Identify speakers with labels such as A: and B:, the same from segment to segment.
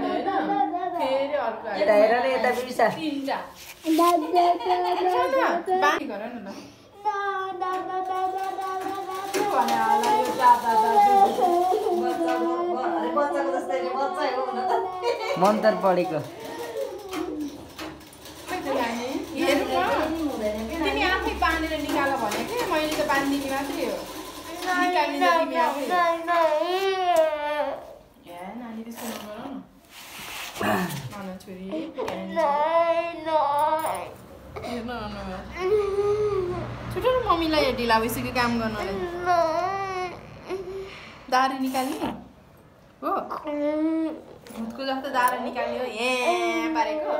A: निकाल्यो हैन फेरि अर्को आयो
B: यता हेर न यता बिर्सा
A: तीनटा बानी गर न ल के भने होला यो दादा
B: बच्चाको जस्तै बच्चा हो न त मन्तर पढेको
A: हेर्नु तिमी आफै बाँधेर निकाल भने के मैले त बाँधिदिने मात्रै हो निकाल्ने त तिमी आफै नानी त्यस्तो नगर न छोरी छुट्टो न मम्मीलाई ढिला भइसक्यो काम गर्नलाई दाह्री निकाल्ने हो भुतको जस्तो दाह्री निकाल्ने हो ए पारेको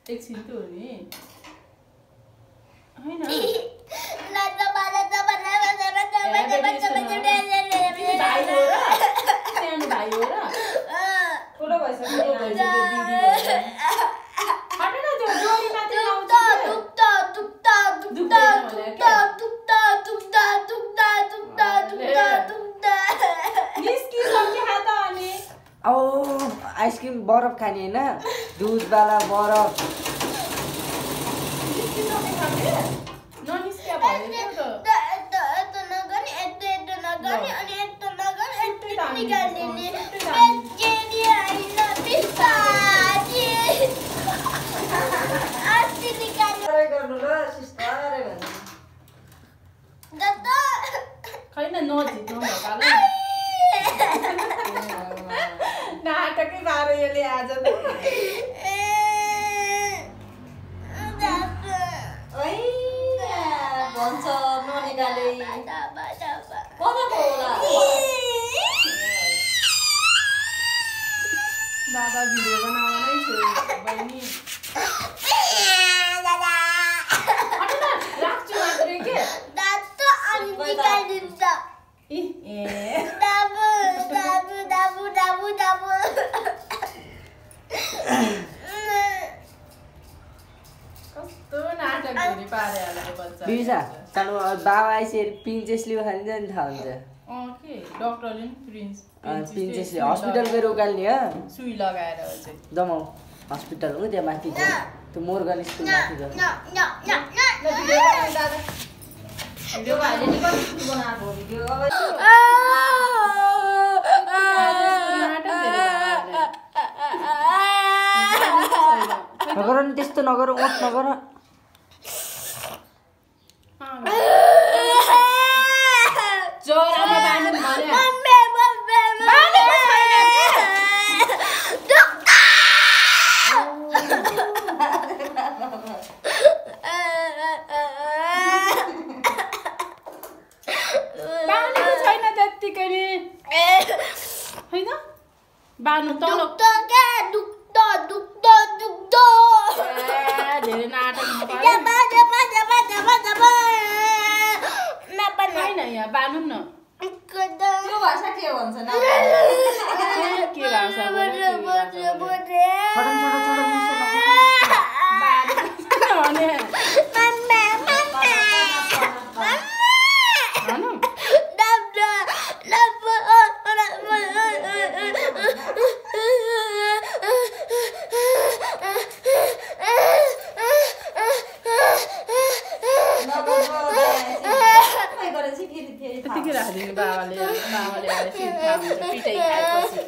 A: एकछिन त हो नि होइन सानो भाइ हो र ठुलो भइसक्यो
B: आइसक्रिम बरफ खाने होइन दुधवाला बरफ
A: खैन नजित्नु नाटकै बाह्र यसले आज
B: भन्छ ननिकाले
A: दादा भिडियो बनाउनै छु बहिनी राख्छु मात्रै के कस्तो नाटक हेरि पारे हालेको बच्चा
B: बिर्सा सानो बाबा आइसकेर पिन्चेसले खान्छ नि थाहा हुन्छ
A: के डक्टरले नि
B: पिन्चेसले हस्पिटल गएर उकाल्ने हो
A: सुई लगाएर हो चाहिँ
B: जमाउ हस्पिटल हो त्यहाँ माथि त्यो मोर्गन स्कुल माथि
A: भिडियो भाइले नि कति बनाएको भिडियो
B: नगर नि त्यस्तो नगर ओठ नगर
A: जरामा बाँध्नु भने बाँधेको छैन त्यत्तिकै नि होइन बाँध्नु तल धेरै नाटक छैन यहाँ बाँधौँ न
B: त्यो भाषा के भन्छ न
A: के भाषा भने त्यतिकै राखिदिनु बाबाले आएर फेरि थाहा हुन्छ पिटाइ खाएपछि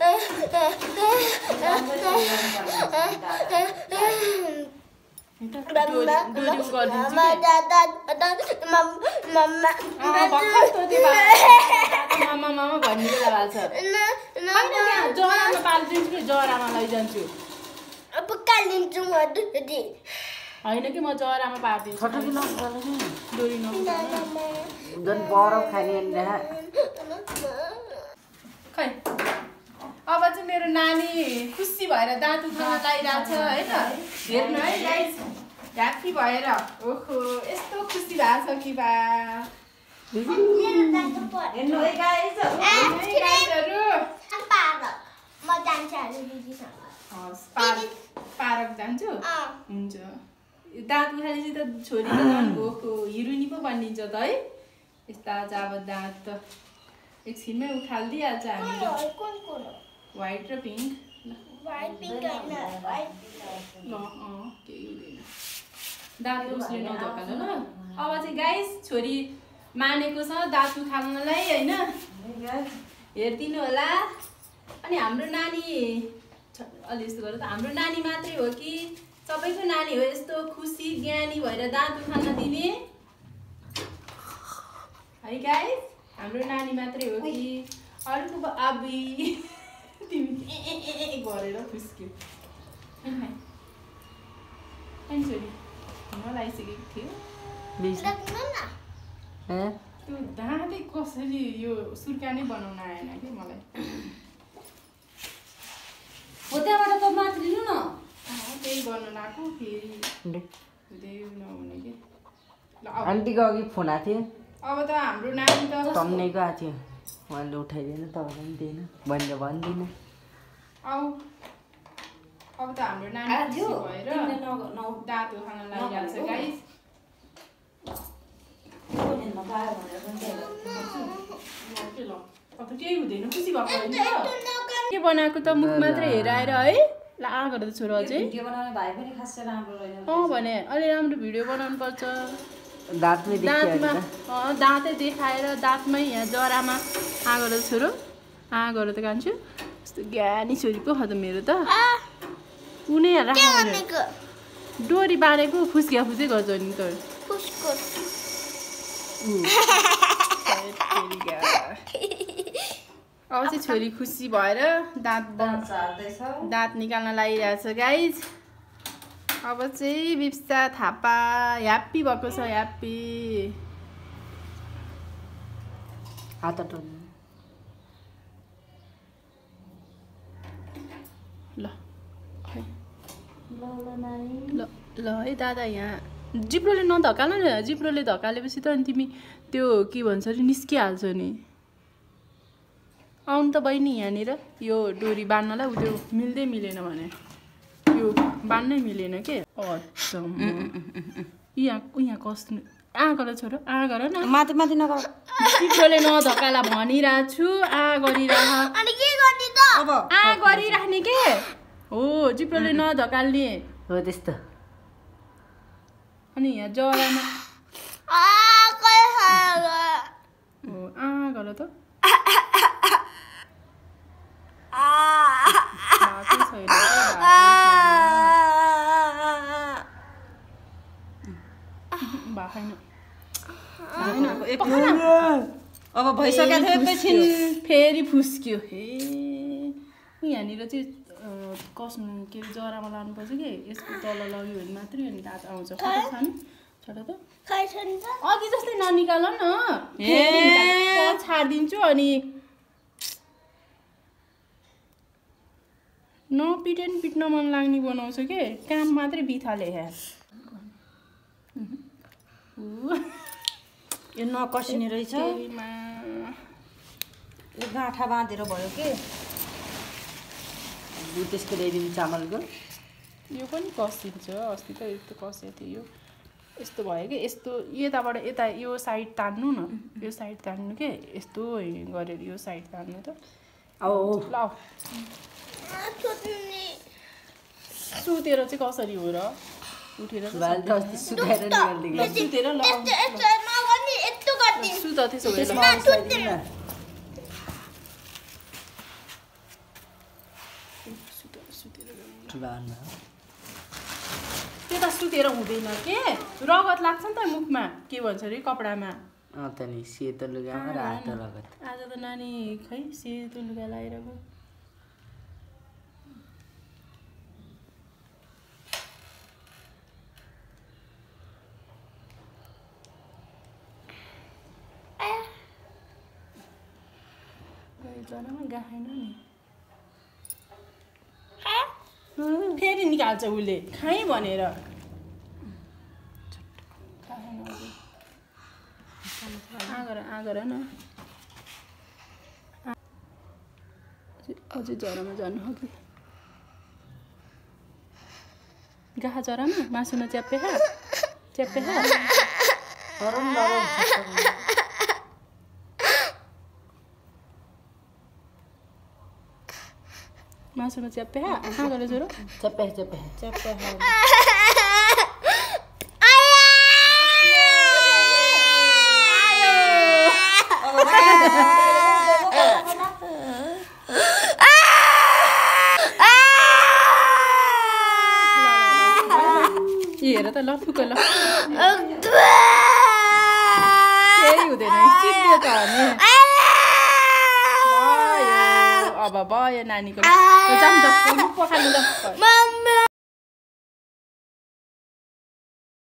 A: मामा भन्ने बेला भएको छ जरामा पालिदिन्छु कि जरामा लैजान्छु होइन कि म जरामा पारिदिन्छु डोरी
B: बरफ खाने
A: खै अब चाहिँ मेरो नानी खुसी भएर दाँत उठाउन लागिरहेको छ होइन हेर्नु है गाइस ह्याप्पी भएर ओहो यस्तो खुसी भएको छ कि बा
B: हेर्नु है गाइस
A: दाँत उठालेपछि त छोरी त झन् भोको हिरोइनी पो बनिन्छ त है। यस्ता चाहिँ अब दाँत त एकछिनमै उठालिदिइहाल्छ हामीले। व्हाइट र पिङ्क ल केही हुँदैन दाँत उसले नधोकाल ल। अब चाहिँ गाइस छोरी मानेको छ दाँत उखाल्नलाई होइन, हेरिदिनु होला। अनि हाम्रो नानी अलि यस्तो गरेर त हाम्रो नानी मात्रै हो कि सबैको नानी हो यस्तो खुसी ज्ञानी भएर दाँत उखाल्न दिने है गाइस? हाम्रो नानी मात्रै हो कि अर्को आबी तिमी गरेर खुस्क्यो छोरी नलाइसकेको थियो। त्यो दाँतै कसरी यो सुर्का नै बनाउन आएन कि मलाई।
B: हो त्यहाँबाट त माथि लिनु न।
A: त्यही गर्नु लगाएको फेरि हुँदै नहुने कि। ल
B: आन्टीको अघि फोन आएको थियो।
A: अब त हाम्रो नानी त
B: तम्नेको आएको थियो, उहाँले उठाइदिएन, तपाईँलाई पनि दिएन, बहिनीले भन्दिनँ।
A: अब त हाम्रो नानी खुसी भएर दाँत उखाल्न लागिरहेको छ गाइस। अब केही हुँदैन खुसी भएको होइन के बनाएको त मुख मात्रै हेराएर है ला गरेर छोरो अझै भने अलि राम्रो भिडियो बनाउनु पर्छ। दाँतै देखाएर दाँतमै यहाँ जरामा गरेर छोरो गरेर त कान्छु। यस्तो ज्ञानी छोरी पो त मेरो त कुनै डोरी बाँधेको फुस्किया फुस्की गर्छ नि त। अब चाहिँ छोरी खुसी भएर दाँत निकाल्न लागिरहेछ गाइज। अब चाहिँ बिप्सा थापा ह्याप्पी भएको छ, ह्याप्पी। ल ल है दादा यहाँ जिब्रोले नधकाल न, जिब्रोले धकालेपछि त अनि तिमी त्यो के भन्छ अरे निस्किहाल्छ नि। आउनु त बहिनी यहाँनिर यो डोरी बाँध्नलाई उ त्यो मिल्दै मिलेन भने यो बाँध्नै मिलेन के। यहाँ कस्तो गर छोरो गर न,
B: माथि माथि नगर,
A: जिब्रोले नधकाला भनिरहेको छु। गरिराख्ने के हो, जिब्रोले नधकाल्ने
B: हो त्यस्तो।
A: अनि यहाँ जरामा गर त
B: अब भइसक्यो एकैछिन
A: फेरि फुस्क्यो। हे यहाँनिर चाहिँ कस्नु के जरामा लानुपर्छ कि यसको तल लग्यो भने मात्रै अनि दाँत आउँछ। छोटा त अघि जस्तै ननिकाल न, छाडिदिन्छु। अनि नपिटे नि पिट्न मन लाग्ने बनाउँछ के, काम मात्रै बिथाले
B: यो नकसिने रहेछ, यो गाँठा बाँधेर भयो के। त्यसको ल्याइदिनु चामलको
A: यो पनि कसिन्छ। अस्ति त यस्तो कसेको थियो, यो यस्तो भयो कि यस्तो यताबाट यता यो साइड तान्नु न, यो साइड तान्नु के यस्तो गरेर यो साइड तान्नु त। ल सुतेर चाहिँ कसरी हो र, उठेर सुतेर सुत त्यसो भए त्यता सुतेर हुँदैन के, रगत लाग्छ नि त मुखमा, के भन्छ अरे कपडामा।
B: त नि सेतो लुगामा रातो रगत।
A: आज त नानी खै सेतो लुगा लगाएर गयो। जनामा गाएन नि फेरि निकाल्छ उसले खाइ भनेर। आगर न अझै जरामा जानु अघि गाहा जरा न मासु न च्याप्पे खा मासु न च्याप्पे खा कहाँ गरे जोरो
B: च्याप्पे
A: हेर त ल फुक ल केही हुँदैन सिद्धो त नि भयो अब भयो नानीको जाम पखाल्नु ल